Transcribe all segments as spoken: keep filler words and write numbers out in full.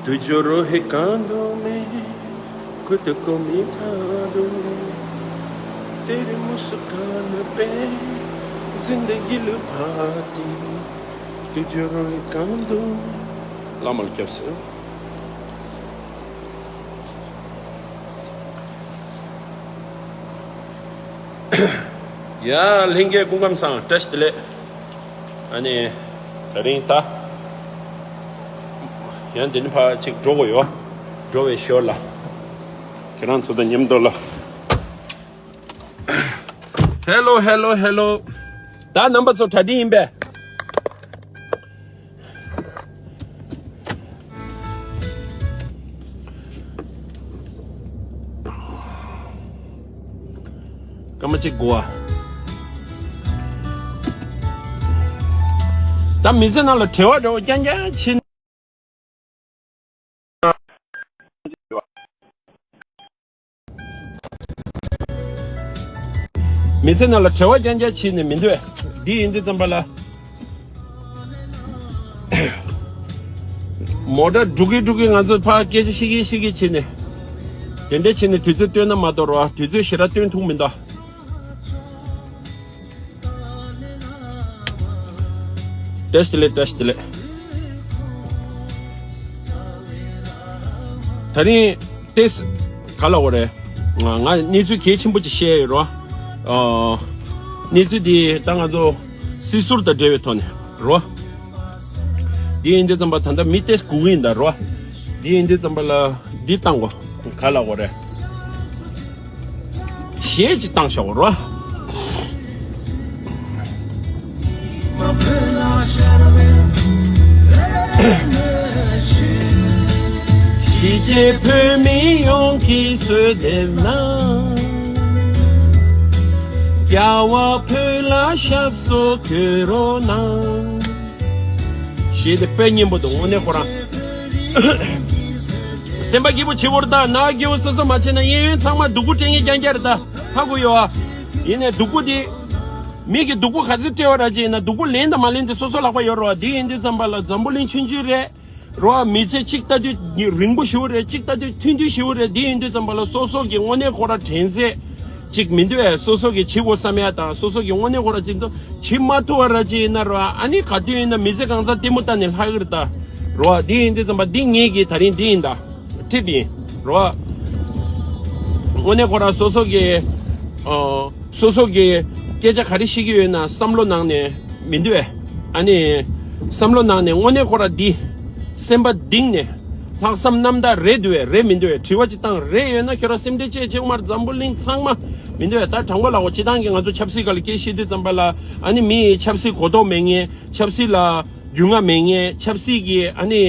तुझे रोहे कांधों में खुद को मिटा दूं, तेरी मुस्कान पे जिंदगी लुभाती, तुझे रोहे कांधों में। ལ་མ་ལ་སྐྱབས་སུ། ཡ། ལྷན་རྒྱས་སྐུ་ཁམས་བཟང་། བཀྲ་ཤིས་བདེ་ལེགས། ཨ་ནི། ད་རིང་ད། ཡང་འདི་ནས་ཕར་ཅིག་འགྲོ་དགོས་ཡོད། འགྲོ་བའི་ཞོར་ལ། ཁྱེད་རང་ཚོ་དང་མཉམ་དུ་ལ། ཧེ་ལོ་ཧེ་ལོ་ཧེ་ལོ། ད་རྣམ་པ་ཚོ་གྲ་སྒྲིག་ཡིན་པས། སྐར་མ་གཅིག་འགོར་བ། ད་མི་ཚེ་ནང་ལ་བྲེལ་བ་བྲེལ་བ་རྐྱང་རྐྱང་ཕྱིན། མི་ཚེ་ནང་ལ་བྲེལ་བ་རྐྱང་རྐྱང་བྱས་ནས་མི་འདོད། འདི་ཡིན་དུས་ཙམ་པ་ལ། མོ་ཊ་འགྲོ་གི་འགྲོ་གི་ང་ཚོ་ཕར་སྐད་ཆ་བཤད་ཀྱི་བཤད་ཀྱི་བྱས་ནས། དེ་འདྲ་བྱས་ནས་དུས་ཚོད་བཏོན་ན་མ་གཏོགས་རོ། དུས་ཚོད་ཞེ་དྲག་བཏོན་ཐུབ་མི་འདུག་བཀྲ་ཤིས་བདེ་ལེགས། བཀྲ་ཤིས་བདེ་ལེགས། ད་རིང་ཏེས་ག་ལ་འོ་རེད། ང་ང་གནས་ཚུལ་གལ་ཆེན་པོ་ཅིག་བཤད་ཡོད་རོ། ཨ། གནས་ཚུལ་འདི་ད་ང་ཚོ་སྲིད་ཟུར་དང་འབྲེལ་བའི་ཐོག་ནས་རོ། འདི་ཡིན་དུས་ཙམ་པ་ད་ལྟ་མི་ཏེས་སྒུག་གི་ཡིན་ད་རོ། འདི་ཡིན་དུས་ཙམ་པ་ལ་འདི་བཏང་གོ། ག་ལ་འོ་རེད། གཞས་ཅིག་བཏང་ཤོག་རོ། གཞིས་བྱེས་བོད་མི་ཡོངས་ཀྱིས་གསོལ་འདེབས་གནང་། རྒྱལ་བ་བོད་ལ་ཞབས་སོར་འཁོད་རོགས་གནང་། གཞས་དེ་དཔེ་སྙན་པོ་འདུག་དངོས་གནས་ཁོ་རང་། སེམས་པ་སྐྱིད་པོ་བྱེད་དགོས་རེད་ད། ནང་སྐྱིད་པོ་སོ་སོ་མ་བྱས་ན་གཡས་གཡོན་ཚང་མ་སྡུག་གུ་སྤྲད་མཁན་རྐྱང་རྐྱང་རེད་ད། ཧ་གོ་ཡོད་ཨ། ཡིན་ནའི་སྡུག་གུ་དེ། མི་གིས་སྡུག་གུ་ག་ཚོད་སྤྲད་པ་ར་ཅིག་ཡིན་ན་སྡུག་གུ་ལེན་དང་མ་ལེན་དེ་སོ་སོ་ལག་པ་ཡོད་རེད་བ། དེ་ཡིན་དུས་ཙམ་པ་ལ་འཛམ་བུ་གླིང་ཆུང་ཆུང་རེད། རེད་བ། མི་ཚེ་གཅིག་ལྟ་དུས་རིང་པོ་ཞེ་པོ་རེད། གཅིག་ལྟ་དུས་ཐུང་ཐུང་ཞེ་པོ་རེད། དེ་ཡིན་དུས་ཙམ་པ་ལ་སོ་སོ་གི་དངོས་གནས་ཁོ་ར་དྲན་ཚད་ཅིག་མི་འདུག་ཨེ། སོ་སོ་གི་བྱེད་དགོས་བསམ་ཡ་དང་སོ་སོ་གི་དངོས་གནས་ཁོ་ར་ཅིག་ཚོ་བྱེད་མ་ཐུབ་པ་ར་ཅིག་ཡིན་ན་རེད་བ། ཨ་ནི་ག་དུས་ཡིན་ན་མི་ཚེ་གང་ཚང་ལྟད་མོ་ལྟ་ནས་ལྷག་གི་རེད་ད། རེད་བ། དེ་ཡིན་དུས་ཙམ་པ་འདི་ངེད་ཀྱི་ད་རིང་འདི་ཡིན་ད། ཁྲིད་པ་ཡིན། རེད་བ། དངོས་གནས་ཁོ་ར་སོ་སོ་གི་ཨ། སོ་སོ་གི་སྐད་ཆ་ག་རེ་བཤད་ཀྱི་ཡོད་ན་བསམ་བློ་ནང་ནས་མི་འདུག་ཨེ། ཨ་ནི། བསམ་བློ་ནང་ནས་དངོས་གནས་ཁོ་ར་འདི། སེམས་པ་གཏིང་ནས། ལྷག་བསམ་རྣམ་དག་རེད་འདུག་ཨེ་རེད་མི་འདུག་ཨེ། དྲི་བ་ཅིག་བཏང་རེད་ཡོད་ན་ཁྱོད་རང་སེམས་ཁྲལ་བྱེད་ཆེ་མར་འཛམ་བུ་གླིང་ཚང་མ་མི་འདུག་ཨེ། ད་དྲང་པོ་ལབ་དགོས། སྤྱིར་བཏང་གི་ང་ཚོ་ཆབ་སྲིད་སྒང་ལ་སྐད་བཤད་དུས་ཙམ་པ་ལ་ཨ་ནི་མི་ཡི་ཆབ་སྲིད་གོ་རྟོགས་མེད་མཁན། ཆབ་སྲིད་ལ་རྒྱུས་མངའ་མེད་མཁན། ཆབ་སྲིད་ཀྱི་ཨ་ནི་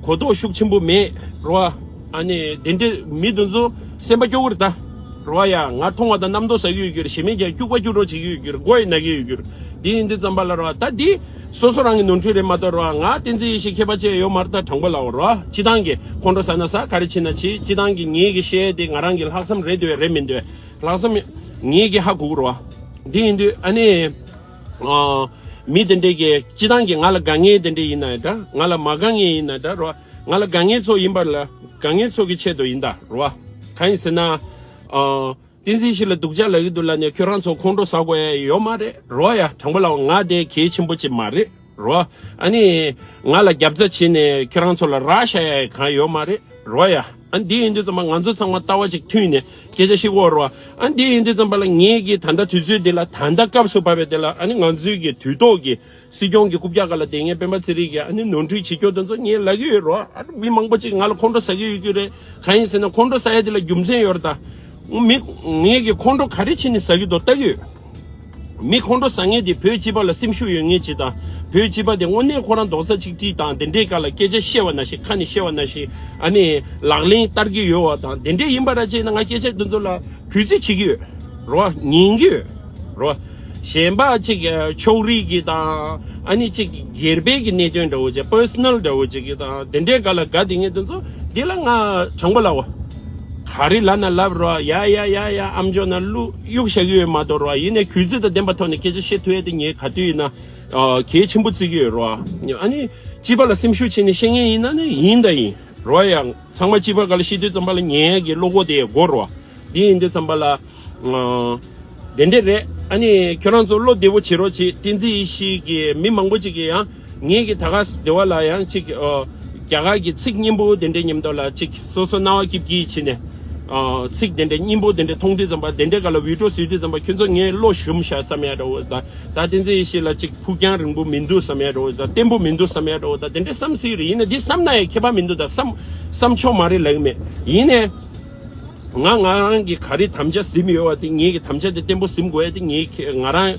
གོ་རྟོགས་ཤུགས་ཆེན་པོ་མེད་རེད་བ། ཨ་ནི་དེ་འདྲའི་མི་དེ་ཚོ་སེམས་པ་སྐྱོ་གི་རེད་ད། རེད་བ་ཡ། ང་མཐོང་བ་དང་རྣམ་རྟོག་ཟ་གི་ཡོད་རྒྱུ་རེད། གཞི་མེད་ཀྱང་སྐྱུག་པ་སྐྱུག་རོགས་བྱེད་ཀྱི་ཡོད་རྒྱུ་རེད། མགོ་ཡི་ན་གི་ཡོད་རྒྱུ་རེད། དེ་ཡིན་དུས་ཙམ་པ་ལ་རེད་བ། ད་འདི་སོ་སོ་རང་གི་ནོར་འཁྲུལ་རེད་མ་གཏོགས་རེད་བ། ང་བསྟན་འཛིན་ཡེ་ཤེས་ཁྱད་པར་ཅན་ཡོད་མ་རེད་ད། དྲང་པོ་ལབ་རེད་བ། སྤྱིར་བཏང་གི་ཁོང་ཁྲོ་ཟ་ན་ཟ། ག་རེ་བྱེད་ན་བྱེད། སྤྱིར་བཏང་གི་ངེད་ཀྱི་བཤད་དེ་ང་རང་གི་ལྷག་བསམ་རེད་འདོད་རེད་མི་འདོད། ལྷག་བསམ་ངེད་ཀྱི་ཧ་གོ་གི་རེད་བ། འདི་ཡིན་དུས་ཨ་ནི། ཨ། མི་དེ་འདྲས་ཀྱི་སྤྱིར་བཏང་གི་ང་ལ་དགའ་མཁན་དེ་འདྲས་ཡིན་ན་འདྲ། ང་ལ་མ་དགའ་མཁན་ཡིན་ན་འདྲ་རོ། ང་ལ་དགའ་མཁན་ཚོ་ཡིན་པ་ལ་དགའ་མཁན་ཚོ་གི་ཆེད་དུ་ཡིན་ད་རོ། གང་ཡིན་ཟེར་ན། ཨ། བསྟན་འཛིན་ཡེ་ཤེས་ལ་སྡུག་ཅག་ལབ་ཀྱི་འདུག་ལབ་ནས་ཁྱོད་རང་ཚོ་ཁོང་ཁྲོ་ཟ་དགོས་ཡ་ཡོད་མ་རེད་རོ་ཡ། དྲང་པོ་ལབ་ང་དེ་གལ་ཆེན་པོ་ཅིག་མ་རེད་རོ། ཨ་ནི། ང་ལ་རྒྱབ་རྩ་བྱས་ནས་ཁྱོད་རང་ཚོ་ལ་རག་ཤ་ཡ་གང་ཡོད་མ་རེད་རོ་ཡ། ཨ་ནི་འདི་ཡིན་དུས་ཙམ་པ་ང་ཚོ་ཚང་མ་ལྟ་བ་ཅིག་མཐུན་ནས་སྐད་ཆ་བཤད་དགོས་རོ། ཨ་ནི་འདི་ཡིན་དུས་ཙམ་པ་ལ་ངེད་ཀྱིས་ད་ལྟ་དུས་ཚོད་འདི་ལ་ད་ལྟ་སྐབས་སུ་བབས་པའི་འདི་ལ་ཨ་ནི་ང་ཚོའི་གི་དུས་ཐོག་གི་སྲིད་སྐྱོང་གི་རྐུབ་བཀྱག་སྒང་ལ་བསྡད་མཁན་སྤེན་པ་ཚེ་རིང་གིས་ཨ་ནི་ནོར་འཁྲུལ་བྱེད་སྐྱོ་དེ་ཚོ་ངས་ལབ་ཀྱི་ཡོད་རོ། ཨ་ནི་མི་མང་པོ་ཅིག་ང་ལ་ཁོང་ཁྲོ་ཟ་གི་ཡོད་རྒྱུ་རེད། གང་ཡིན་ཟེར་ན་ཁོང་ཁྲོ་ཟ་ཡ་དེ་ལ་རྒྱུ་མཚན་ཡོད་རེད་ད། མི་ངེད་ཀྱིས་ཁོང་ཁྲོ་ག་རེ་བྱས་ནས་ཟ་གི་འདུག་ལྟ་གི་ཡོད། མི་ཁོང་ཁྲོ་ཟ་མཁན་དེ་བོད་སྤྱི་པ་ལ་སེམས་ཤུགས་ཡོད་མཁན་ཅིག་དང་། བོད་སྤྱི་པ་དེ་དངོས་གནས་ཁོ་རང་རྡོག་རྩ་གཅིག་སྒྲིལ་དང་དེ་འདྲའི་སྐབས་ལ་སྐད་ཆ་བཤད་པ་ནང་བཞིན་ཁ་ནས་བཤད་པ་ནང་བཞིན་ཨ་ནི་ལག་ལེན་བསྟར་གྱི་ཡོད་པ་དང་དེ་འདྲས་ཡིན་པ་ར་བྱས་ན་ང་སྐད་ཆ་དེ་ཚོ་ལ་གུས་བརྩི་བྱེད་ཀྱི་ཡོད་རོ། ཉན་གྱི་ཡོད་རོ། གཞན་པ་ཅིག་ཕྱོགས་རིས་ཀྱི་དང་ཨ་ནི་ཅིག་སྒེར་པའི་གི་གནད་དོན་འདྲ་བོ་ཅིག་པར་སོ་ནལ་འདྲ་བོ་ཅིག་གི་དང་དེ་འདྲའི་སྐབས་ལ་དགའ་བསྡད་མཁན་དེ་ཚོ་འདི་ལ་ང་དྲང་པོ་ལབ་འོ། ག་རེ་ལབ་ན་ལབ་རོ། ཡ་ཡ་ཡ་ཡ་ཨམ་ཅོག་ནང་བླུག་གཡུག་བཞག་གི་ཡོད་མ་གཏོགས་རོ། ཡིན་ནའི་གུས་བརྩི་དང་ལྡན་པ་ཐོག་ནས་སྐད་ཆ་བཤད་ཐུབ་ཡ་དེ་ངས་ག་དུས་ཡིན་ན་ཨ་གལ་ཆེན་པོ་བརྩི་གི་ཡོད་རོ། ཨ་ནི་སྤྱི་པ་ལ་སེམས་ཤུགས་བྱས་ནས་བཤད་མཁན་ཡིན་ན་ནི་ཡིན་དང་ཡིན་རོ། ཡ་ཚང་མ་སྤྱི་པ་སྒང་ལ་བཤད་དུས་ཙམ་པ་ལ་ཉན་ཡ་གི་བློ་ཁོག་དེ་དགོས་རོ། དེ་ཡིན་དུས་ཙམ་པ་ལ། ཨ། དེ་འདྲས་རེད། ཨ་ནི་ཁྱོད་རང་ཚོ་བློ་བདེ་བོ་བྱེད་རོགས་བྱེད། བསྟན་འཛིན་ཡེ་ཤེས་ཀྱི་མི་མང་པོ་ཅིག་གིས་ཡང་ངེད་ཀྱི་ད་ག་སྡེ་བ་ལ་ཡང་ཅིག་ཨ། རྒྱ་གར་གྱི་ཚིག་སྙན་པོ་དེ་འདྲས་མཉམ་དུ་ལ་ཅིག་སོ་སོ་སྣང་བ་སྐྱིད་སྐྱིད་བྱས་ནས། ཨ། ཚིག་དེ་འདྲས་སྙན་པོ་དེ་འདྲས་མཐོང་དུས་ཙམ་པ། དེ་འདྲས་ག་ལ་བི་ཌིའོ་བཟོས་དུས་ཙམ་པ། ཁྱོད་ཚོ་ངའི་བློ་ཞུམ་ཤག་བསམ་ཡ་འདྲ་བོ་དང་། ད་བསྟན་འཛིན་ཡེ་ཤེས་ལ་ཅིག་ཕུགས་རྒྱང་རིང་པོ་མི་འདུག་བསམ་ཡ་འདྲ་བོ་དང་། བརྟན་པོ་མི་འདུག་བསམ་ཡ་འདྲ་བོ་དང་། དེ་འདྲས་བསམ་སྲིད་རེད། ཡིན་ན་འདི་བསམ་ན་ཡང་ཁྱད་པར་མི་འདུག་ད་བསམ་བསམ་ཆོག་མ་རེད་ལབ་ཀྱི་མེད། ཡིན་ནའི། ང་ང་རང་གི་ག་རེ་དམ་བཅའ་ཟིན་ཡོད་པ་དེ། ངེད་ཀྱི་དམ་བཅའ་དེ་བརྟན་པོ་ཟིན་དགོས་ཡ་དེ་ངེད་ཀྱི་ང་རང་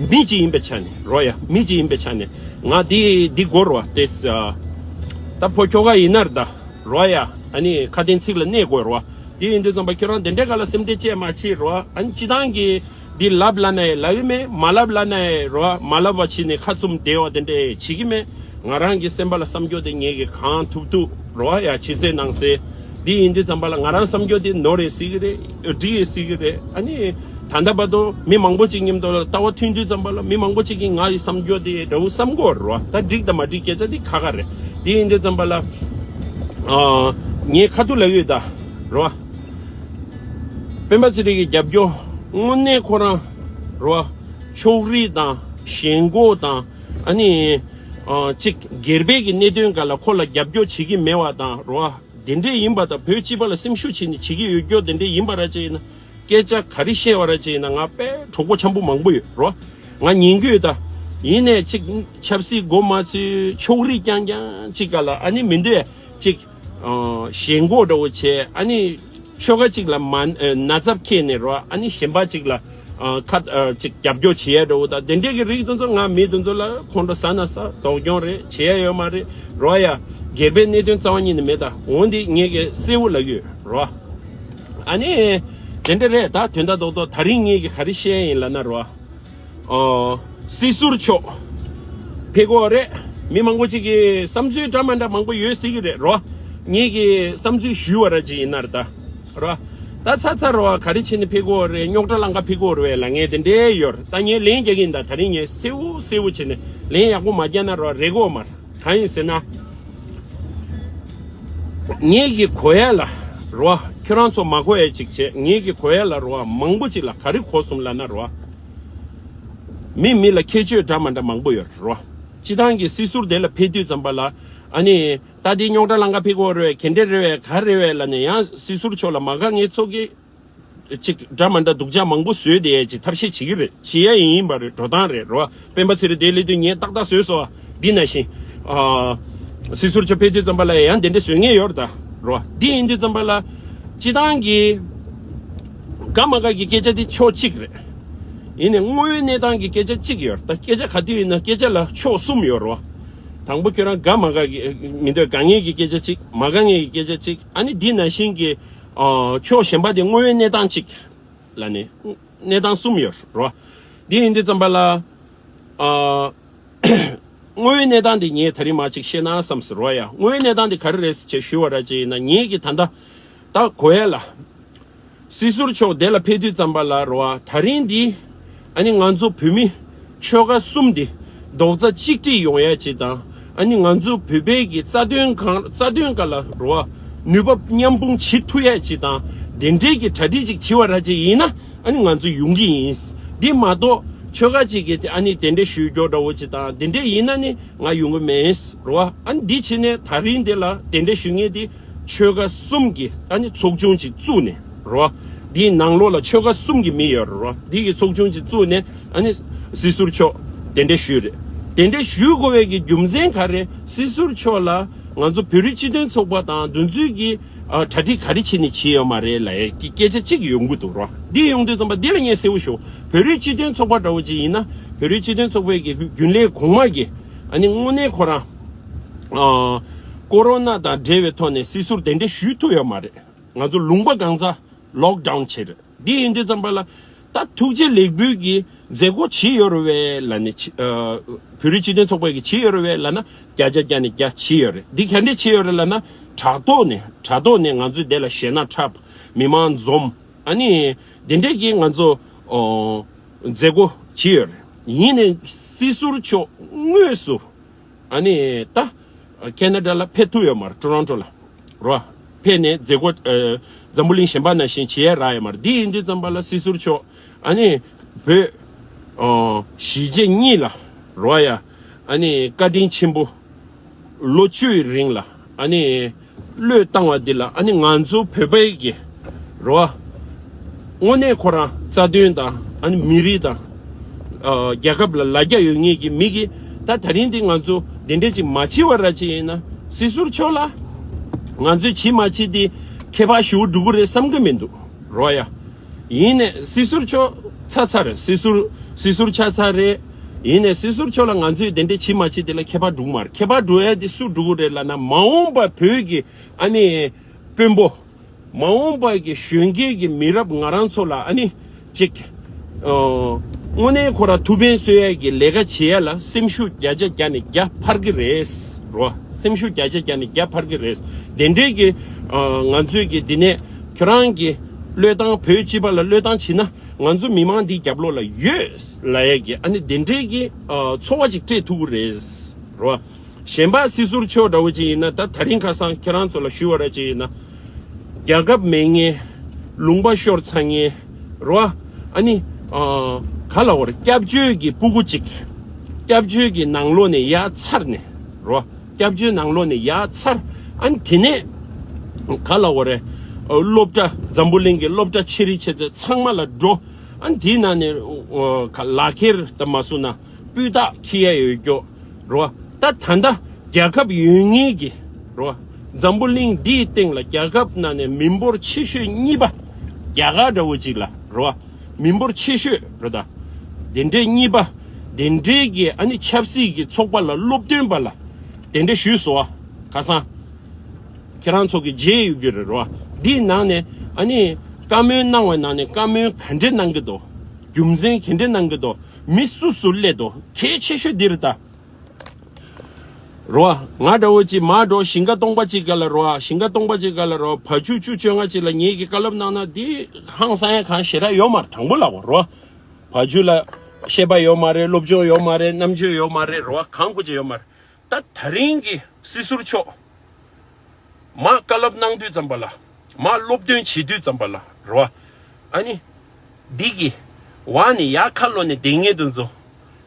མི་གཅིག་ཡིན་པའི་ཆ་ནས་རོ། ཡ་མི་གཅིག་ཡིན་པའི་ཆ་ནས་ང་དེ་འདི་དགོས་རོ། དེ་ད་ཕོ་ཁྱོ་ག་ཡིན་ན་རེད་ད་རོ། ཡ་ཨ་ནི་ཁ་དན་ཚིག་ལ་གནས་དགོས་རོ། དེ་ཡིན་དུས་ཙམ་པ་ཁྱོད་རང་དེ་འདྲའི་ག་ལ་སེམས་ཁྲལ་བཅས་མ་བྱེད་རོ། ཨ་ནི་སྤྱི་བཏང་གི་འདི་ལབ་ལབ་ན་ཡང་ལབ་ཀྱི་མེད། མ་ལབ་ལབ་ན་ཡང་རོ། མ་ལབ་པ་བྱས་ནས་ཁ་བཙུམ་བསྡད་པ་དེ་འདྲ་བྱེད་ཀྱི་མེད། ང་རང་གི་སེམས་པ་ལ་བསམ་རྒྱུ་དེ་ངེད་ཀྱིས་གང་ཐུབ་ཐུབ་རོ། ཡ་བྱེད་སྲིད་གནང་སྲིད། འདི་ཡིན་དུས་ཙམ་པ་ལ་ང་རང་བསམ་རྒྱུ་དེ་ནོར་རེད་ཟེར་གྱི་རེད། འགྲིག་ཡོད་ཟེར་གྱི་རེད། ཨ་ནི་ད་ལྟ་བར་དུ་མི་མང་པོ་ཅིག་མཉམ་དུ་ལ་ལྟ་བ་མཐུན་དུས་ཙམ་པ་ལ་མི་མང་པོ་ཅིག་གིས་ང་ཡི་བསམ་རྒྱུ་དེ་འདྲ་བོ་བསམ་གྱི་ཡོད་རེད་རོ། ད་འགྲིག་དང་མ་འགྲིག་སྐད་ཆ་དེ་ཁ་ཁ་རེད། འདི་ཡིན་དུས་ཙམ་པ་ལ་ཨ་ངས་ཁ་ཐུག་ལབ་ཡོད་ད་རོ། སྤེན་པ་ཚེ་རིང་གི་རྒྱབ་སྐྱོར་དངོས་གནས་ཁོ་རང་རོ། ཕྱོགས་རིས་དང་ཞེན་ཁོག་དང་། ཨ་ནི་ཨ་གཅིག་སྒེར་པའི་གི་གནད་དོན་སྒང་ལ་ཁོ་ལ་རྒྱབ་སྐྱོར་བྱེད་ཀྱི་མེད་པ་དང་རོ། དེ་འདྲས་ཡིན་པ་དང་། བོད་སྤྱི་པ་ལ་སེམས་ཤུགས་བྱེད་ནས་བྱེད་ཀྱི་ཡོད་རྒྱུ་དེ་འདྲས་ཡིན་པ་ར་ཅིག་ཡིན་ན། སྐད་ཆ་ག་རེ་བཤད་པ་ར་ཅིག་ཡིན་ན་ང་དཔེ་གྲོགས་པོ་འཆམ་པོ་མང་པོ་ཡོད་རོ། ང་ཉན་གྱི་ཡོད་ད། ཡིན་ནའི་གཅིག་ཆབ་སྲིད་མགོ་མ་ཚོས་ཕྱོགས་རིས་རྐྱང་རྐྱང་གཅིག་སྒང་ལ་ཨ་ནི་མི་འདོད་གཅིག་ཨ་ཞེན་ཁོག་འདྲ་བོ་བྱས། ཨ་ནི་ཆོལ་ཁ་གཅིག་ལ་མ་ཨ་ན་ཚ་འཁྱེར་ནས་རོ། ཨ་ནི་གཞན་པ་གཅིག་ལ་ཨ་ཁ་ཨ་གཅིག་རྒྱབ་སྐྱོར་བྱེད་ཡ་འདྲ་བོ་དང་། དེ་འདྲས་ཀྱི་རིགས་དེ་ཚོ་ང་མི་དེ་ཚོ་ལ་ཁོང་ཁྲོ་ཟ་ན་ཟ། དོགས་སྐྱོན་རེད། བྱེད་ཡ་ཡོད་མ་རེད་རོ། ཡ་སྒེར་པའི་གནད་དོན་རྩ་བ་ཉིད་ནས་མེད་ད། འོན་ཏེ་ངས་ཀྱི་གསལ་བོ་ལབ་ཡོད་རོ། ཨ་ནི་དེ་འདྲས་རེད་ད། དོན་དག་རྡོག་རྡོག་ད་རིང་ངས་ཀྱི་ག་རེ་བཤད་ཡ་ཡིན་ལབ་ན་རོ། ཨོ། སྲིད་ཟུར་མཆོག་ཕེབས་ཀྱི་ཡོད་རེད། མི་མང་པོ་ཅིག་གིས་བསམ་ཚུལ་འདྲ་མི་འདྲ་མང་པོ་ཡོད་ཟེར་གྱི་རེད་རོ། ངེད་ཀྱིས་བསམ་ཚུལ་ཞུས་པ་ར་ཅིག་ཡིན་ན་རེད་ད་རོ། ད་ཚ་ཚ་རོ་ག་རེ་བྱས་ནས་ཕེབས་ཀྱི་ཡོད་རེད། རྙོག་དྲ་ལང་ཀ་ཕེབས་ཀྱི་ཡོད་རེད་ལབ་མཁན་དེ་འདྲས་ཡོད་རེད། ད་ངས་ལན་རྒྱག་གི་ཡིན་ད། ད་རིང་ངས་གསལ་བོ་གསལ་བོ་བྱས་ནས་ལན་ཡག་པོ་མ་རྒྱག་ན་རོ་རེད་གོ་མ་རེད། གང་ཡིན་ཟེར་ན། ངེད་ཀྱི་གོ་ཡ་ལ་རོ། ཁྱོད་རང་ཚོ་མ་གོ་ཡ་ཅིག་བྱས། ངེད་ཀྱི་གོ་ཡ་ལ་རོ། མང་པོ་ཅིག་ལ་ག་རེ་གོ་སོང་ལབ་ན་རོ། མི་མི་ལ་ཁྱད་ཆོས་འདྲ་མི་འདྲ་མང་པོ་ཡོད་རོ། སྤྱི་བཏང་གི་སྲིད་ཟུར་དེ་ལ་ཕེབས་དུས་ཙམ་པ་ལ་ཨ་ནི་ད་དེ་རྙོག་དྲ་ལང་ཀ་ཕེབས་ཀྱི་ཡོད་རེད། ག་འདྲས་རེད་པས། ག་རེ་རེད་པས་ལབ་ནས་ཡང་སྲིད་ཟུར་མཆོག་ལ་མ་དགའ་མཁན་ཚོ་གིས་ཅིག་འདྲ་མི་འདྲ་སྡུག་ཅག་མང་པོ་བཟོས་བསྡད་ཡས་ཅིག་ཐབས་ཤེས་བྱེད་ཀྱི་རེད། བྱེད་ཡས་ཡིན་པ་རེད། འགྲོ་སྟངས་རེད་རོ། སྤེན་པ་ཚེ་རིང་དེ་སླེབས་དུས་ངས་ཏག་ཏག་བཟོས་སོང་། འདི་ནང་བཞིན་ཨ་སྲིད་ཟུར་མཆོག་ཕེབས་དུས་ཙམ་པ་ལ་ཡང་དེ་འདྲ་བཟོ་མཁན་ཡོད་རེད་ད་རོ། འདི་ཡིན་དུས་ཙམ་པ་ལ་སྤྱི་བཏང་གི་དགའ་མ་དགའ་གི་སྐད་ཆ་དེ་ཕྱོགས་གཅིག་རེད། ཡིན་ནའི་དངོས་ཡོད་གནས་སྟངས་ཀྱི་སྐད་ཆ་གཅིག་ཡོད་རེད་ད། སྐད་ཆ་ག་དུས་ཡིན་ན་སྐད་ཆ་ལ་ཕྱོགས་གསུམ་ཡོད་རོ། དང་པོ་ཁྱོད་རང་དགའ་མ་དགའ་གི་མི་འདོད་དགའ་ངེས་ཀྱི་སྐད་ཆ་གཅིག་མ་དགའ་ངེས་ཀྱི་སྐད་ཆ་གཅིག་ཨ་ནི་འདི་ནང་བཞིན་གྱི་ཨ་ཕྱོགས་གཞན་པ་དེ་དངོས་ཡོད་གནས་སྟངས་གཅིག་ལབ་ནས་གནས་སྟངས་གསུམ་ཡོད་རོ། འདི་ཡིན་དུས་ཙམ་པ་ལ་ཨ་དངོས་ཡོད་གནས་སྟངས་དེ་ངས་ད་རིང་མར་ཅིག་བཤད་ན་བསམ་སོང་རོ། ཡ་དངོས་ཡོད་གནས་སྟངས་དེ་ག་རེ་རེད་ཟེར་བྱས་ཞུས་པ་ར་ཅིག་ཡིན་ན། ངེད་ཀྱི་ད་ལྟ་ད་གོ་ཡ་ལ་སྲིད་ཟུར་མཆོག་དེ་ལ་ཕེབས་དུས་ཙམ་པ་ལ་རོ། ད་རིང་འདི་ཨ་ནི་ང་ཚོ་བོད་མི་ཆོལ་ཁ་གསུམ་འདི་རྡོག་རྩ་གཅིག་སྒྲིལ་ཡོང་ཡ་ཅིག་དང་། ཨ་ནི་ང་ཚོ་བོད་པའི་གི་རྩ་དོན་གང་རྩ་དོན་སྒང་ལ་རོ་ནུས་པ་མཉམ་སྤུངས་བྱེད་ཐུབ་ཡ་ཅིག་དང་། དེ་འདྲའི་གི་གྲ་སྒྲིག་ཅིག་བྱེད་པ་ར་ཅིག་ཡིན་ན་ཨ་ནི་ང་ཚོ་ཡོང་གི་ཡིན། འདི་མ་གཏོགས་ཆོལ་ཁ་ཅིག་གིས་ཨ་ནི་དེ་འདྲའི་ཞུ་རྒྱུ་འདྲ་བོ་ཅིག་དང་། དེ་འདྲའི་ཡིན་ན་ནི་ང་ཡོང་གི་མེད་རོ། ཨ་ནི་འདི་བྱས་ནས་ད་རིང་འདི་ལ་དེ་འདྲའི་ཞུ་མཁན་འདི་ཆོལ་ཁ་གསུམ་གྱི་ཨ་ནི་ཚོགས་ཆུང་ཅིག་བཙུགས་ནས་རོ། འདིའི་ནང་ལོགས་ལ་ཆོལ་ཁ་གསུམ་གྱི་མི་ཡོད་རོ། འདི་གི་ཚོགས་ཆུང་ཅིག་བཙུགས་ནས་ཨ་ནི་སྲིད་ཟུར་མཆོག་དེ་འདྲ་ཞུས་རེད། དེ་འདྲ་ཞུ་དགོས་པའི་གི་རྒྱུ་མཚན་ག་རེ། སྲིད་ཟུར་མཆོག་ལ་ང་ཚོ་བོད་རིགས་སྤྱི་མཐུན་ཚོགས་པ་དང་དེ་ཚོས་གི་ཨ་གྲ་སྒྲིག་ག་རེ་བྱས་ནས་བྱས་ཡོད་མ་རེད་ལབ་ཡས་ཀྱི་སྐད་ཆ་གཅིག་ཡོང་གི་འདུག་རོ། འདི་ཡོང་དུས་ཙམ་པ་འདི་ལ་ངས་གསལ་བོ་ཞུ། བོད་རིགས་སྤྱི་མཐུན་ཚོགས་པ་འདྲ་བོ་ཅིག་ཡིན་ན་བོད་རིགས་སྤྱི་མཐུན་ཚོགས་པའི་གི་རྒྱུན་ལས་གོང་མ་གི་ཨ་ནི་དངོས་གནས་ཁོ་རང་ཨ་ཀོ་རོ་ན་དང་འབྲེལ་བའི་ཐོག་ནས་སྲིད་ཟུར་དེ་འདྲ་ཞུས་ཐུབ་ཡོད་མ་རེད། ང་ཚོ་ལུང་པ་གང་ས་ལོག་ཌའུན་བྱས་རེད། འདི་ཡིན་དུས་ཙམ་པ་ལ་ད་ཐུགས་རྗེ་ལེགས་འབུལ་གྱི་མཛད་སྒོ་བྱས་ཡོད་རེད་པས་ལབ་ནས་ཨ་བོད་རིགས་སྤྱི་མཐུན་ཚོགས་པ་གིས་བྱས་ཡོད་རེད་པས་ལབ་ན་བརྒྱ་ཆ་བརྒྱ་ནས་བརྒྱ་བྱས་ཡོད་རེད། འདི་ག་འདྲས་བྱས་ཡོད་རེད་ལབ་ན་དྲ་ཐོག་ནས་དྲ་ཐོག་ནས་ང་ཚོས་དེ་ལ་ཞེད་སྣང་འཁྲབ། མི་མང་འཛོམས། ཨ་ནི་དེ་འདྲས་ཀྱི་ང་ཚོ་ཨོ་མཛད་སྒོ་བྱས་ཡོད་རེད། ཡིན་ནའི་སྲིད་ཟུར་མཆོག་དངོས་སུ་ཨ་ནི་ད་ཁེ་ན་ཌ་ལ་ཕེབས་ཐུབ་ཡོད་མ་རེད། ཊོ་རོན་ཊོ་ལ་རོ། ཕེབས་ནས་མཛད་སྒོ་ཨ་འཛམ་བུ་གླིང་གཞན་པ་ནང་བཞིན་བྱེད་ཡ་རག་ཡོད་མ་རེད། འདི་ཡིན་དུས་ཙམ་པ་ལ་སྲིད་ཟུར་མཆོག་ཨ་ནི་བོད་ཨ་གཞིས་བྱེས་གཉིས་ལ་རོ་ཡ་ཨ་ནི་བཀའ་དྲིན་ཆེན་པོ། ལོ་བཅུའི་རིང་ལ་ཨ་ནི་བློས་བཏང་བ་འདི་ལ་ཨ་ནི་ང་ཚོ་བོད་པའི་གི་རོ། དངོས་གནས་ཁོ་རང་རྩ་དོན་དང་ཨ་ནི་མི་རིགས་དང་ཨ་རྒྱལ་ཁབ་ལ་ལ་རྒྱ་ཡོད་ངེས་ཀྱི་མི་གི་ད་ད་རིང་འདི་ང་ཚོ་དེ་འདྲས་ཅིག་མ་བྱེད་པ་ར་ཅིག་ཡིན་ན་སྲིད་ཟུར་མཆོག་ལ་ང་ཚོས་བྱེད་མ་བྱེད་དེ་ཁྱད་པར་ཞུ་འགྲོ་གི་རེད་བསམ་གི་མི་འདུག་རོ་ཡ། ཡིན་ནས་སྲིད་ཟུར་མཆོག་ཚར་ཚར་རེད། སྲིད་ཟུར་སྲིད་ཟུར་ཆགས་ཚར་རེད། ཡིན་ནས་སྲིད་ཟུར་མཆོག་ལ་ང་ཚོས་དེ་འདྲས་བྱེད་མ་བྱེད་དེ་ལ་ཁྱད་པར་འགྲོ་གི་མ་རེད། ཁྱད་པར་འགྲོ་ཡ་དེ་སུ་འགྲོ་གི་རེད་ལབ་ན་མ་འོངས་པ་བོད་ཀྱི་ཨ་ནི་དཔོན་པོ། མ་འོངས་པ་གི་གཞོན་སྐྱེས་ཀྱི་མི་རབས་ང་རང་ཚོ་ལ་ཨ་ནི་ཅིག་ཨ་དངོས་གནས་ཁོ་ར་ཐུགས་ཕན་གསོས་ཡ་གི་ལས་ཀ་བྱེད་ཡ་ལ་སེམས་ཤུགས་བརྒྱ་ཆ་བརྒྱ་ནས་བརྒྱ་འཕར་གི་རེད། རོ། སེམས་ཤུགས་བརྒྱ་ཆ་བརྒྱ་ནས་བརྒྱ་འཕར་གི་རེད། དེ་འདྲས་ཀྱི་ཨ་ང་ཚོས་ཀྱི་འདི་ནས་ཁྱོད་རང་གི་བློས་བཏང་བོད་སྤྱི་པ་ལ་བློས་བཏང་བྱེད་ན་ང་ཚོ་མི་མང་འདིའི་རྒྱབ་ལོགས་ལ་ཡོད་ལབ་ཡས་ཀྱི་ཨ་ནི་དེ་འདྲའི་གི་ཨ་ཚོར་བ་ཅིག་སྤྲད་ཐུབ་ཀྱི་རེད། རོ། གཞན་པ་སྲིད་ཟུར་མཆོག་འདྲ་བོ་ཅིག་ཡིན་ན་ད་ད་རིང་ཁ་སང་ཁྱེད་རང་ཚོ་ལ་ཞུ་བ་ར་ཅིག་ཡིན་ན། རྒྱལ་ཁབ་མེད་མཁན། ལུང་པ་ཤོར་ཚར་མཁན། རོ། ཨ་ནི་ཨ་ག་ལ་བར་སྐྱབས་བཅོལ་གྱི་སྤུ་གུ་ཅིག་སྐྱབས་བཅོལ་གྱི་ནང་ལོགས་ནས་ཡར་ཚར་ནས། རོ། སྐྱབས་བཅོལ་ནང་ལོགས་ནས་ཡར་ཚར། ཨ་ནི་དེ་ནས་ག་ལ་བ་རེད། སློབ་གྲྭ་འཛམ་བུ་གླིང་གི་སློབ་གྲྭ་ཆེ་རིགས་ཆེ་ཚད་ཚང་མ་ལ་འགྲོ། ཨ་ནི་དེའི་ནང་ནས་ལག་ཁྱེར་དང་མ་སུ་ན་སྤུས་དག་འཁྱེར་ཡ་ཡོད་སྐྱོ། རོ། ད་ད་ལྟ་རྒྱལ་ཁབ་ཡོད་ངེས་ཀྱི་རོ། འཛམ་བུ་གླིང་འདིའི་སྟེང་ལ་རྒྱལ་ཁབ་ནང་ནས་མི་འབོར་ཆེ་ཤོས་གཉིས་པ་རྒྱ་གར་འདྲ་བོ་ཅིག་ལ་རོ། མི་འབོར་ཆེ་ཤོས་རོ་ད། དེ་འདྲའི་གཉིས་པ། དེ་འདྲའི་གི་ཨ་ནི་ཆབ་སྲིད་ཀྱི་ཚོགས་པ་ལ་སློབ་སྟོན་པ་ལ་དེ་འདྲ་ཞུས་སོ། ཁ་སང་ཁྱེད་རང་ཚོ་གི་རྗེས་ཡོད་རྒྱུ་རེད་རོ། འདིའི་ནང་ནས་ཨ་ནི་བཀའ་མོལ་གནང་བའི་ནང་ནས་བཀའ་མོལ་ག་འདྲས་གནང་གི་འདུག་རྒྱུ་མཚན་ག་འདྲས་གནང་གི་འདུག་མི་སུ་སུ་སླེབས་འདུག་གལ་ཆེ་ཤོས་འདི་རེད་ད། རོ། ང་འདྲ་བོ་ཅིག་མ་འགྲོ་ཞིང་ཁ་སྟོང་པ་ཅིག་ག་ལ་རོ། ཞིང་ཁ་སྟོང་པ་ཅིག་ག་ལ་རོ། བ་ཕྱུགས་བཅུ་བཅོ་ལྔ་ཅིག་ལ་ངེད་ཀྱི་བཀའ་སློབ་གནང་ན་འདི་ཧང་སང་ཡ་གང་ཞེ་དྲག་ཡོད་མ་རེད། དྲང་པོ་ལབ་དགོས་རོ། བ་ཕྱུགས་ལ་ཤེས་པ་ཡོད་མ་རེད། སློབ་སྦྱོང་ཡོད་མ་རེད། རྣམ་དཔྱོད་ཡོད་མ་རེད་རོ། གང་དགོས་ཅིག་ཡོད་མ་རེད། ད་ད་རིང་གི་སྲིད་ཟུར་མཆོག་མ་བཀའ་སློབ་གནང་དུས་ཙམ་པ་ལ། མ་སློབ་སྟོན་བྱེད་དུས་ཙམ་པ་ལ་རོ། ཨ་ནི། འདི་གི་བ་ནི་ཡ་ཁ་ལོ་ནས་བསྡད་ངེས་དུ་འཛོ།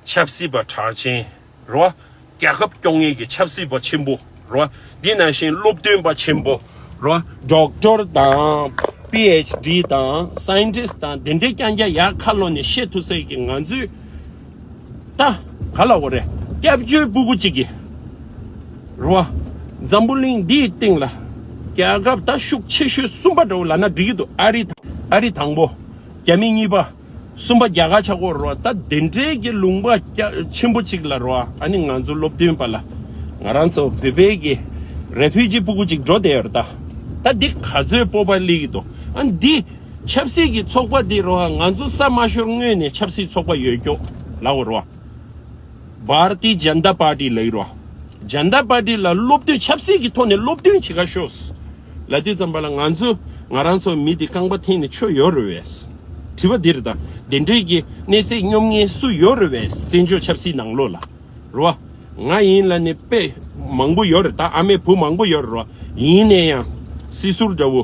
ཆབ་སྲིད་པ་གྲགས་ཅན་རོ། རྒྱལ་ཁབ་སྐྱོང་ངེས་ཀྱི་ཆབ་སྲིད་པ་ཆེན་པོ་རོ། འདི་ནང་བཞིན་སློབ་སྟོན་པ་ཆེན་པོ་རོ། ཌོག་ཊར་དང་པི་ཨེཆ་ཌི་དང་སའིན་ཊིསཊ་དང་དེ་འདྲའི་རྐྱང་རྐྱང་ཡ་ཁ་ལོ་ནས་བཤད་ཐུབ་ས་ཀྱི་ང་ཚོས། ད་ག་ལ་འོ་རེད། སྐྱབས་བཅོལ་སྤུ་གུ་གཅིག་གིས་རོ། འཛམ་བུ་གླིང་འདིའི་སྟེང་ལ་རྒྱལ་ཁབ་ད་ཤུགས་ཆེ་ཤོས་གསུམ་པ་འདྲ་བོ་ལབ་ན་འགྲིག་གི་འདུག་ཨ་རི་དང་། ཨ་རི་དང་པོ། རྒྱ་མི་གཉིས་པ། གསུམ་པ་རྒྱ་གར་ཆགས་ཀྱི་ཡོད་རེད་བ། ད་དེ་འདྲའི་གི་ལུང་པ་རྒྱ་ཆེན་པོ་གཅིག་ལ་རོ། ཨ་ནི་ང་ཚོ་སློབ་སྟོན་པ་ལ་ང་རང་ཚོ་བོད་པའི་གི་རེ་ཕུ་ཇི་སྤུ་གུ་གཅིག་འགྲོ་བསྡད་ཡོད་རེད་ད། ད་འདི་ག་ཚོད་སྤོབས་པ་སླེབས་ཀྱི་འདུག་ཨ་ནི་འདི་ཆབ་སྲིད་ཀྱི་ཚོགས་པ་འདི་རོ། ང་ཚོ་ས་མ་ཤོར་སྔོན་ནས་ཆབ་སྲིད་ཚོགས་པ་ཡོད་སྐྱོ་ལབ་དགོས་རེད་བ། བྷ་ར་ཏི་ཇན་ཏ་པར་ཏི་ལབ་ཀྱི་རེད་བ། ཇན་ཏ་པར་ཏི་ལ་སློབ་སྟོན་ཆབ་སྲིད་ཀྱི་ཐོག་ནས་སློབ་སྟོན་བྱེད་ག་ཤོག་ལབ་དུས་ཙམ་པ་ལ་ང་ཚོ་ང་རང་ཚོ་མི་འདི་རྐང་པ་འཐེན་ནས་ཆོས་ཡོད་རེད་བས། དྲི་བ་འདི་རེད་ད། དེ་འདྲའི་གི་གནས་ཚད་སྙོམས་ངེས་སུ་ཡོད་རེད་བས། བཙན་བྱོལ་ཆབ་སྲིད་ནང་ལོགས་ལ་རེད་བ། ང་ཡིན་ལབ་ནས་དཔེ་མང་པོ་ཡོད་རེད་ད། ཨ་མའི་བུ་མང་པོ་ཡོད་རེད་བ། ཡིན་ནའི་ཡང་སྲིད་ཟུར་འདྲ་བོ་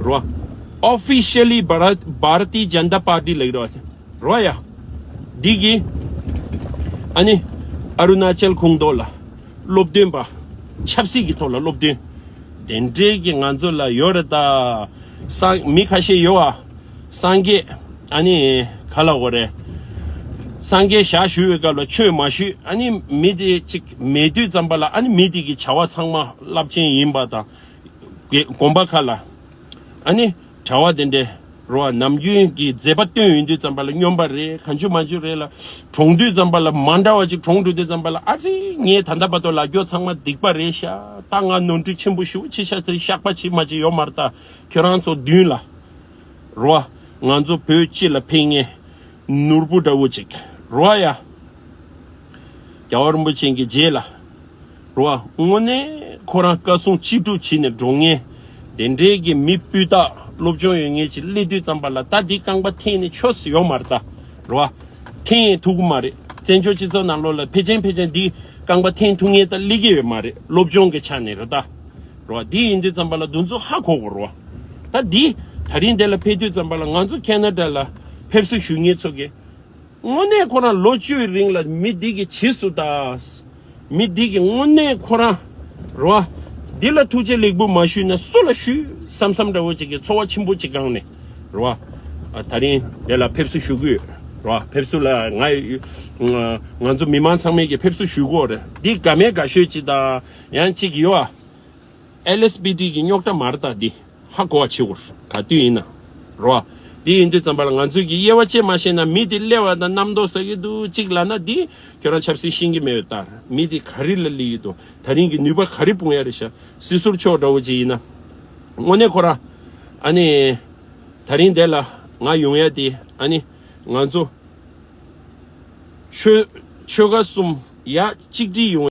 རེད་བ། ཨོ་ཕི་ཤལ་ལི་བྷ་ར་བྷ་ར་ཏི་ཇན་ཏ་པར་ཏི་ལབ་ཀྱི་རེད་བ། རོ་ཡ། འདི་གི་ཨ་ནི་ཨ་རུ་ན་ཅལ་ཁོངས་གཏོགས་ལ་སློབ་སྟོན་པ་ཆབ་སྲིད་ཀྱི་ཐོག་ལ་སློབ་སྟོན་དེ་འདྲའི་གི་ང་ཚོ་ལ་ཡོད་རེད་ད། སང་མི་ཁ་ཤས་ཡོད་ཨ། སངས་རྒྱས་ཨ་ནི་ག་ལ་འོ་རེད། སངས་རྒྱས་ཞག་ཞུ་བའི་སྐབས་ལ་ཆོས་མ་ཞུས། ཨ་ནི་མི་དེ་གཅིག་མེད་དུས་ཙམ་པ་ལ་ཨ་ནི་མི་དེ་གི་བྱ་བ་ཚང་མ་རླབས་ཆེན་ཡིན་པ་དང་། དགོན་པ་ཁག་ལ་ཨ་ནི་གྲྭ་བ་དེ་འདྲས་རོ། ནམ་རྒྱུན་གྱི་མཛད་པ་སྟོན་ཡོང་དུས་ཙམ་པ་ལ་སྨྱོན་པ་རེད། གང་བྱུང་མང་བྱུང་རེད་ལ། གྲོངས་དུས་ཙམ་པ་ལ་མ་འདྲ་བ་ཅིག་གྲོངས་འགྲོ་དུས་ཙམ་པ་ལ་ཨ་ཙི་ངས་ད་ལྟ་བར་དུ་ལབ་རྒྱུ་ཚང་མ་སྡིག་པ་རེད་ཤག་ད་ང་ནོར་འཁྲུལ་ཆེན་པོ་ཞེ་པོ་ཅིག་བཤད་ཚེ་བཤགས་པ་བྱེད་མ་བྱེད་ཡོད་མ་རེད་ད། ཁྱོད་རང་ཚོ་མདུན་ལ་རོ། ང་ཚོ་བོད་སྤྱི་ལ་ཕན་ངེས་ནོར་བུ་འདྲ་བོ་ཅིག་རོ་ཡ། རྒྱལ་བ་རིན་པོ་ཆེ་གི་རྗེས་ལ་རོ། དངོས་གནས་ཁོ་རང་བཀའ་གསུང་ཅི་སྒྲུབ་བྱས་ནས་འགྲོ་མཁན་དེ་འདྲའི་གི་མི་སྤུས་དག་ སློབ་སྦྱོང་ཡོད་མཁན་ཅིག་སླེབས་དུས་ཙམ་པ་ལ་ད་འདི་རྐང་པ་འཐེན་ནས་ཆོག་ཡོད་མ་རེད་ད། རེད་བ། འཐེན་ཐུབ་ཀྱི་མ་རེད། བཙན་བྱོལ་སྤྱི་ཚོགས་ནང་ལོགས་ལ་ཕལ་ཆེར་ཕལ་ཆེར་འདི་རྐང་པ་འཐེན་ཐུབ་མཁན་ད་སླེབས་ཀྱི་ཡོད་མ་རེད། སློབ་སྦྱོང་གི་ཆ་ནས་རེད་ད། རེད་བ། འདི་ཡིན་དུས་ཙམ་པ་ལ་འདི་ཚོ་ཧ་གོ་དགོས་རེད་བ། ད་འདི་ད་རིང་འདི་ལ་ཕེབས་དུས་ཙམ་པ་ལ་ང་ཚོ་ཁེ་ན་ཌ་ལ་ཕེབས་བསུ་ཞུ་མཁན་ཚོ་གིས། དངོས་གནས་ཁོ་རང་ལོ་བཅུའི་རིང་ལ་མི་འདི་གི་རྗེས་སུ་ད། མི་འདི་གི་དངོས་གནས་ཁོ་རང་། རེད་བ། འདི་ལ་ཐུགས་རྗེ་ལེགས་འབུལ་མ་ཞུས་ན་སུ་ལ་ཞུས་བསམ་བསམ་འདྲ་བོ་ཅིག་གི་ཚོར་བ་ཆེན་པོ་ཅིག་བསྐངས་ནས། རེད་བ། ཨ། ད་རིང་དེ་ལ་ཕེབས་བསུ་ཞུ་གི་ཡོད། རེད་བ། ཕེབས་བསུ་ལ་ང་ང་ཚོ་མི་མང་ཚང་མས་ཀྱི་ཕེབས་བསུ་ཞུ་དགོས་རེད། འདི་དགའ་མེད་དགའ་ཤོས་ཅིག་དང་ཡང་ཅིག་ཡོད་ཨ། ཨེལ་ཨེས་བི་ཊི་གི་རྙོག་དྲ་མ་རེད་ད་འདི། ཧ་གོ་བ་བྱེད་དགོས་ག་དུས་ཡིན་ན། རེད་བ། འདི་ཡིན་དུས་ཙམ་པ་ལ་ང་ཚོས་ཀྱི་དབྱེ་བ་ཕྱེ་མ་ཤེས་ན་མི་དེ་སླེབས་པ་དང་རྣམ་རྟོག་ཟ་གི་འདུག་ཅིག་ལབ་ན་འདི་ཁྱོད་རང་ཆབ་སྲིད་ཤེས་ཀྱི་མེད་པའི་ལྟར། མི་དེ་ག་རེ་ལ་སླེབས་ཀྱི་འདུག་ད་རིང་གི་ནུས་པ་ག་རེ་སྤུངས་ཡ་རེད་ཤག་སྲིད་ཟུར་མཆོག་འདྲ་བོ་ཅིག་ཡིན་ན། དངོས་གནས་ཁོ་རང་ཨ་ནི། ད་རིང་འདི་ལ་ང་ཡོང་ཡ་དེ་ཨ་ནི། ང་ཚོ་ཆོལ་ཆོལ་ཁ་གསུམ་ཡ་གཅིག་སྒྲིལ་ཡོང་།